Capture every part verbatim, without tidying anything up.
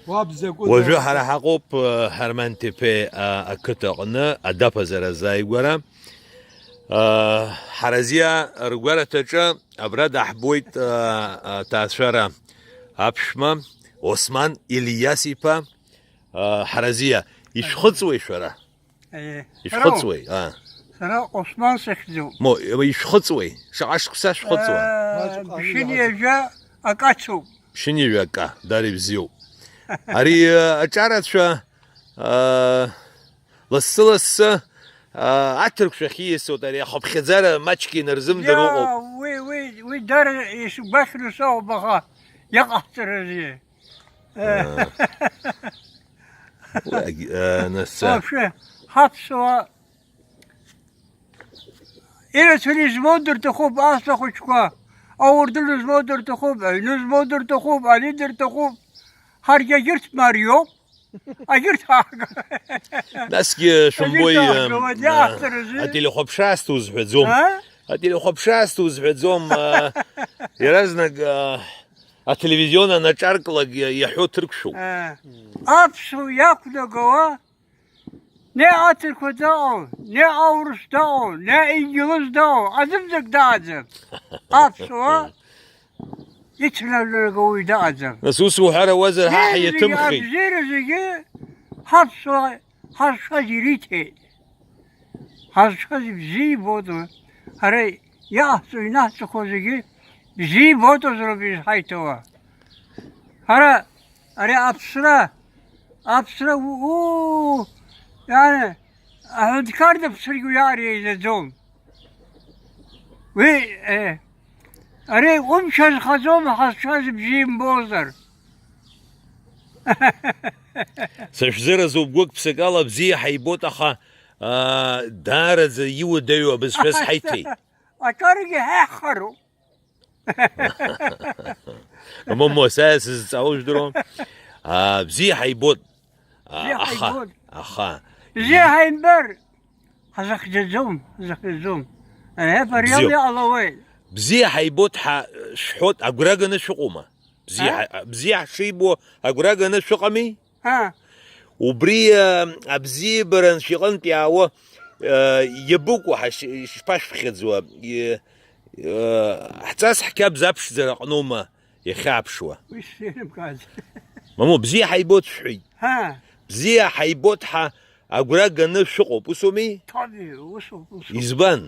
Уаб закәу Уажәы дауӡӡа? Ҳара ҳаҟоуп, э, Ҳарманҭеԥеи, а, ақыҭаҟны адаԥазара азааигәара. Э, Ҳаразиа ргәараҭаҿы абра даҳбоит, э, аҭаацәара аԥшәма Осман Илиас-иԥа, э, Ҳаразиа. Ишәхыҵуеи шәара? Е, Ишәхыҵуеи? Аа. Сара Осман сахьӡуп. Мо, ишәхыҵуеи? Шаҟа шықәса шәхыҵуа? Э, Маҷуп, ԥшьынҩажәа акы ацуп. Ԥшьынҩажәа акы, дара ибзиоуп. Ари, э, аҿарацәа, э, лассы-лассы, э, аҭырқәшәахь ииасуеит, ари ахыԥхьаӡара маҷк инарзымдыруа Иа, ыҟоуп. Уи, уи, уи дара ишгәахьру соуп, аха иҟаҳҵарызеи? Э. Уи агь-, э, нас, э, Вообще, ҳаԥсуа ирацәаны измоу дырҭахуп, аԥсуа хәыҷқәа, ауардын змоу дырҭахуп, аҩны змоу дырҭахуп, ани дырҭахуп. Ҳаргьы агьырҭ мариоуп, агьырҭ ааго. Насгьы шәымбои, Агьырҭ ааго, э, уаҵәы э, ааҵаразы. Ателехәаԥшра азҭо узҳәаӡом. А? Ателехәаԥшра азҭо узҳәаӡом, э, иаразнак, э, ателевизион анаҿарклак иа-, иаҳәо ҭырқәшәоуп. Э, аԥсуа иақәнагауа, не аҭырқәа дыҟоу, не аурыс дыҟоу, не аинџьылыз дыҟоу, аӡәымзак дааӡам. Аԥсуа ицәнарнагауа уаҩ дыҟаӡам. Нас ус уҳәар ауазар, ҳа Иеи зегьы ҳаиаҭымхеит. Абзиара зегьы ҳаԥсуа ҳазшаз ириҭеит. Ҳазшаз ибзиа ибоит уи. Ҳара иаҳҵо, инаҳҵақәо зегьы бзиа ибоит азоуроуп изҳаиҭауа. Ҳара ари аԥсра, аԥсра, уу, иани, аҳәынҭқар даԥсыргьы уи ари еизаӡом. Уи, э, ари умч азхаӡом, ҳазшаз бзиа имбозар. Сышәзыразуп гәык-ԥсык ала бзиа ҳаибоит, аха, аа, даараӡа иуадаҩу абызшәа сҳаиҭеит. Аҿаргьы ҳаиҳхароуп. Момо, са сызҵаауа жәдыруам. Аа, бзиа ҳаибоит. Аа, Бзиа аха, ҳаибоит. Аха. Бзиа ҳаимбар, ҳазахьӡаӡом, ҳазахьӡаӡом. Аиҳаб ари Бзиоуп. Ала иҟалауеи? Бзиа ҳаибоит ҳәа шәҳәоит, агәра ганы шәыҟоума? Бзиа А? ҳа-, бзиа ҳшибо агәра ганы шәыҟами? А. Убри, э, абзиабара анцәа иҟынтә иаауа, э, иабыкәу ҳаш-, ишԥашәԥхьаӡуа? Е-, э, ҳҵас ҳқьабз аԥшӡара аҟноума иахьааԥшуа? Уи сзеилымкааӡеит. Мамоу, бзиа ҳаибоит шәҳәеит. Ҳа. Бзиа ҳаибоит ҳәа агәра ганы шәыҟоуп, усоуми? Ҭоуми, усоуп, усоуп. Избан?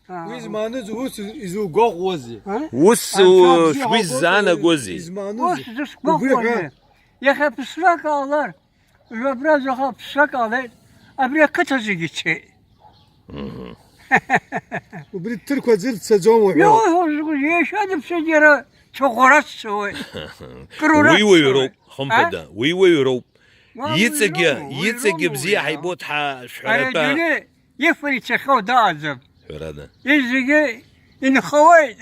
Аа. Уи змааноу ус изугәаҟуазеи? А? Ус, Анцәа у-, бзиа шәгәы ҳаугозар, изаанагозеи? Измааноу Ус зи-, зысгәаҟуазеи? Убри ҳәа. Иахьа ԥсрак ҟалар, абра заҟа ԥсрак ҟалеит, абри ақыҭа зегьы цеит. Мгм. Убри ҭырқәа аӡәыр дцаӡом уҳәо. Иуҳәо закәызеи, иашьа дыԥсит, иара цәаӷәара дцоит. Кырура Уи уаҩроуп, дцоит. Хымԥада, А? уи уаҩроуп. Уа Иҵегьы, уаҩроуп, уаҩроуп, иҵегьы бзиа уаҩроуп. ҳаибоит ҳа-, Ари шәҳәарада. Адунеи Ифа ицахьоу дааӡам. Ҳәарада. Зегьы инхауеит.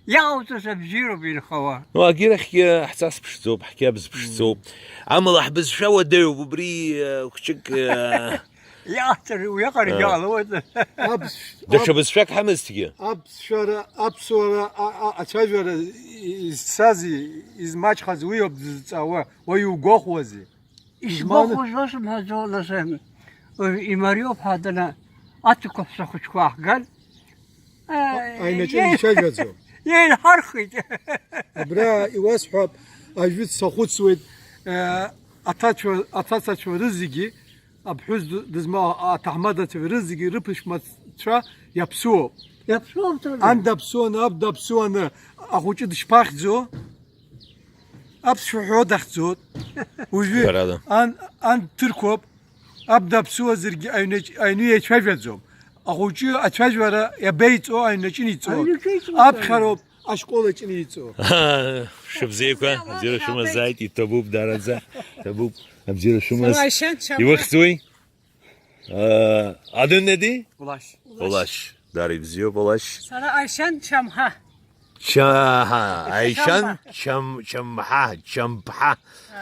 Иҟауҵаз абзиароуп инхауа. Ну, агьырахьгьы ҳҵас ԥшӡоуп, ҳқьабз ԥшӡоуп. Амала ҳбызшәа уадаҩуп, убри, э, хәҷык, э, Иаҳҭар, уиаҟарагьы Э. ҟалауеит. Аԥс-, Даҽа аԥ-, бызшәак ҳамазҭгьы. Аԥсшәара, аԥсуара, а, а, ацәажәара и-, изцази, измаҷхази уи ауп дызҵаауа, уаҩ иугәахәуазеи? Исгәахәуаз уасымҳәаӡо, нас, э, имариоуп ҳәа дана аҭырқәа ҳәса хәыҷқәа ааҳган. Э, Аҩнаҿы еи-, ицәажәаӡом. Еиҳархит. Абра иуасҳәап, ажәытә сахәыцуеит, э, аҭацәа-, аҭацацәа рызегьы, аԥҳәыс ду-, дызмоу аҭаҳмадацәа рызегьы рыԥшәмацәа иаԥсуоуп. Иаԥсуоуп, ҭаркын. Ан даԥсуаны, аб даԥсуаны, ахәыҷы дышԥахьӡо? Аԥсшәа ҳәо дахьӡоит. Уажәы Ҳәарада. ан, ан дҭырқәоуп, аб даԥсуазаргьы аҩнач-, аҩны иацәажәаӡом. Ахәыҷы ацәажәара иабеиҵо, аҩнаҿы иҵо. Аҩнаҿы иҵо. Аԥхьароуп ашкол аҿы иҵо. Шыбзиақәа, бзиара шәымазааит, иҭабуп, дараӡа, иҭабуп, абзиара шәымаз. Сара Аишан Чамха. Иухьӡуи? Э, адын неди? Олашь. Олашь. Дара ибзиоуп, Олашь. Сара Аишан Чамха. Ча-, аҳа, Аишан Чамба. Чам-, Чамха, Чамԥҳа.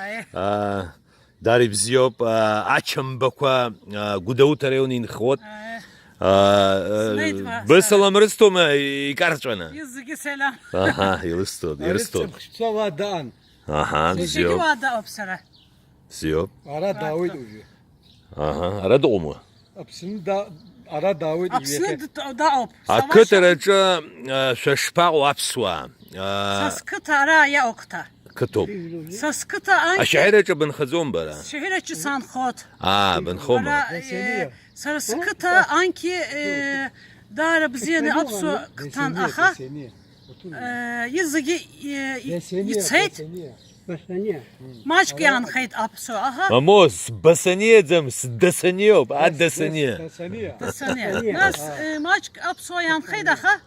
Аи. А, дара ибзиоуп, а, Ачамбақәа, а, Гәдоуҭа араион инхоит. Аи. А, а, Снеит ма, бысалам сара. Рысҭома икарҵәаны? Изегьы салам. Аҳа, илысҭоит, Ари ирысҭоит. Ҵыԥхшәа уа даан. Аҳа, бзиоуп. Зегьы уа даҟоуп сара. Бзиоуп. Ара даауеит уажәы. Аҳа, ара дыҟоума? Аԥсны да-, ара даауеит уажәы. Аԥсны иахьа д-, даҟоуп. Ақыҭараҿы, а, шәа шԥаҟоу аԥсуаа? А, са сқыҭа ара иаҟоу қыҭа. Қыҭоуп. Са сқыҭа анкьа. Ашәаҳәараҿы бынхаӡом бара? Ашәаҳәараҿы санхоит. Аа, бынхома? Бара, э, сара сқыҭа анкьа, э, даара бзианы аԥсуа қыҭан, аха, э, изегьы, э, и-, ицеит. Маҷк иаанхеит аԥсуа, аха. Мамоу, сбасаниаӡам, сдасаниоуп, адасаниа. Дасаниа. Нас, э, маҷк аԥсуа иаанхеит, аха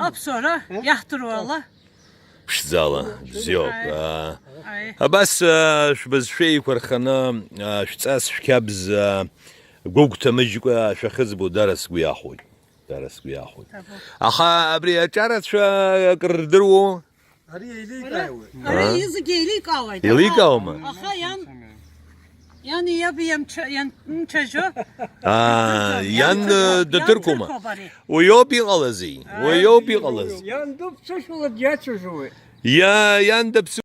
аԥсуара иаҳдыруа ала. Ԥшӡала, бзиоуп. Аи. Аа. Аи. Абас, аа, шәбызшәа еиқәырханы, аа, шәҵас шәқьабз, аа, гәыгәҭамыжькәа шәахьыӡбо дара сгәы иахәоит. Дара сгәы иахәоит. Аха абри аҿарацәа акрырдыруоу? Ари еиликаауеит. Ара? Ари зегьы еиликаауеит. Еиликаауама? Аха иан, иан иаб иамч-, ианцәажәо. Аа, иан, э, дыҭырқәоума? Дыҭырқәоуп ари. Уи ауп иҟалази? Уи ауп иҟалаз. Иан дыԥсышәала диацәажәоит. Иа-, иан дыԥсы-